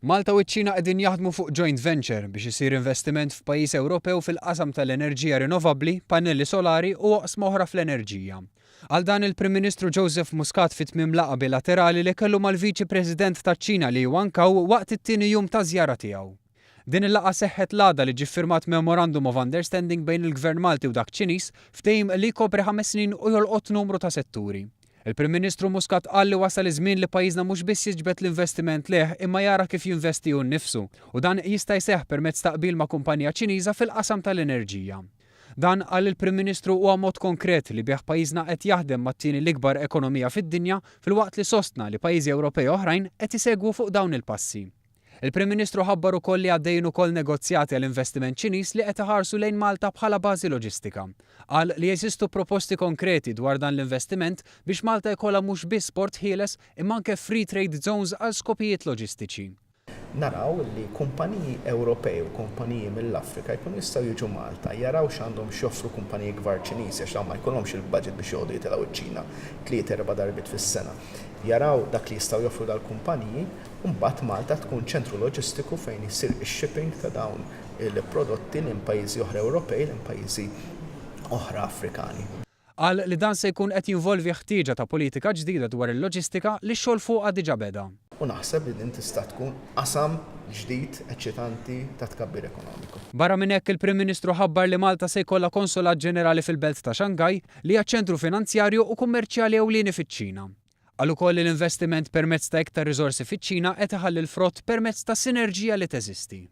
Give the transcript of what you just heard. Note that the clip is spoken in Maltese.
Malta u ċ-Ċina qegħdin jaħdmu fuq joint venture biex isir investiment f'pajjiż Ewropew fil-qasam tal-enerġija rinnovabbli, pannelli solari u oqsma oħra fl-enerġija. Qal dan il-Prim Ministru Joseph Muscat fi tmiem laqgħa bilaterali li kellu mal-Viċi President taċ-Ċina Li Yuankao waqt it-tieni jum taż-żjara tiegħu. Din il-laqgħa seħħet l-għada li ġie ffirmat Memorandum of Understanding bejn il-Gvern Malti u dak Ċiniż, ftehim li jkopri ħames snin u jolqot numru ta' setturi. Il-Prim Ministru Muscat qal li wasal iż-żmien li pajjiżna mhux biss jiġbed l-investiment lejh imma jara kif jinvesti hu nnifsu, u dan jista' jseħħ permezz ta' qbil ma' kumpanija Ċiniża fil-qasam tal-enerġija. Dan, qal il-Prim Ministru, huwa mod konkret li bih pajjiżna qed jaħdem mat-tieni l-ikbar ekonomija fid-dinja filwaqt li sostna li pajjiżi Ewropej oħrajn qed isegwu fuq dawn il-passi. Il-Prim Ministru ħabbar ukoll li għaddejjin ukoll negozjati għal investiment Ċiniż li qed iħarsu lejn Malta bħala bażi loġistika. Qal li jeżistu proposti konkreti dwar dan l-investiment biex Malta jkollha mhux biss port ħieles imma anke free trade zones għal skopijiet loġistiċi. Naraw li kumpaniji Ewropej u kumpaniji mill-Afrika jkunu jistgħu jiġu Malta, jaraw x'għandhom x'joffru kumpaniji kbar Ċiniżi għax dawn ma jkollhomx il-budget biex joqogħdu jitilgħu ċ-Ċina tliet erba' darbiet fis-sena. Jaraw dak li jistgħu joffru dal-kumpaniji u mbagħad Malta tkun ċentru loġistiku fejn jsir ix-shipping ta' dawn il-prodotti lejn pajjiżi oħra Ewropej, lejn pajjiżi oħra Afrikani. Qal li dan se jkun qed jinvolvi ħtieġa ta' politika ġdida dwar il-loġistika li x-xogħol fuqha diġà beda. U naħseb li din tista' tkun qasam ġdid eċċitanti ta' tkabbir ekonomiku. Barra minn hekk, il-Prim Ministru ħabbar li Malta se jkollha konsolat ġenerali fil-belt ta' Shanghai, li hija ċentru finanzjarju u kummerċjali ewlieni fiċ-Ċina. Qal ukoll li l-investiment permezz ta' iktar riżorsi fiċ-Ċina qed iħalli l-frott permezz ta' sinerġija li teżisti.